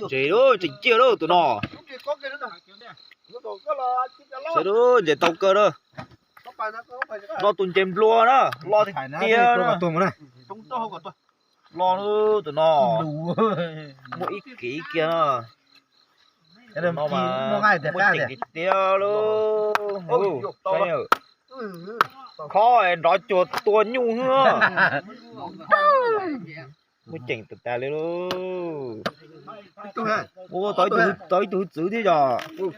Ntses lub, ntses ciaj lub tus no. Saib lub, ntses tau kawg lub. No tus ntses nplua na, loj tiag tiag na. Loj lub tus no. Muaj ib kiv kiag no. Muaj ceem tiag tiag lub. Khob nrov cuag tua nyuj xwb. Muaj ceem tas tas li lub. Ua tau ib tug hwj txwv thiab yog.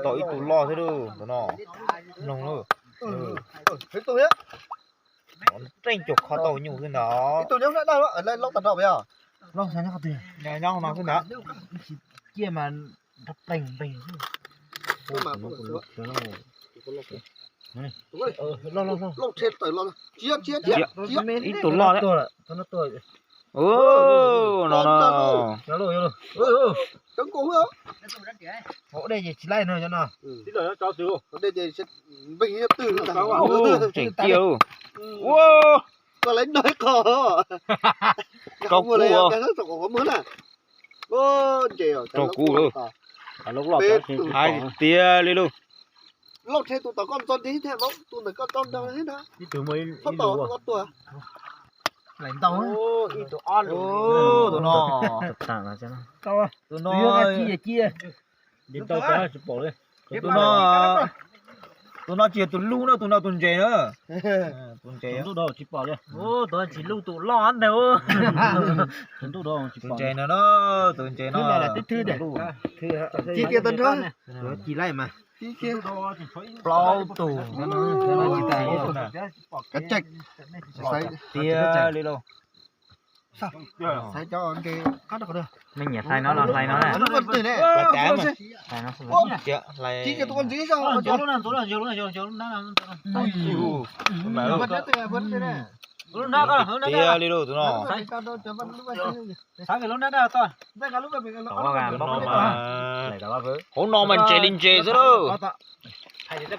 Tau ib tug loj thiab lub tus no. Mloog lub. Nreej cuag khob tau nyuj xwb ntag. Nyob no xwb ntag. Ib tug loj thiab. No no. Tseem tiag. Rau kuv, rau kuv. Hais tiag li lub. Tus no, tus no, tus no tsis yog tus lub na, tus no tus ntses na. Tus ntses. Tus tsis lub tus loj ntag. Tus ntses no na, tus ntses no. Plaub tus. Tiag li lub. Nej nyiam hlais no los hlais no na. Tiag li lub tus no. Hauv no mas ntses li ntses xwb lawm.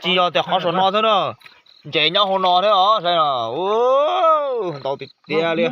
Tsis yog tias qhov saum no xwb na. Ntses nyob hauv no thiab os, saib no. Ntau tiag tiag li.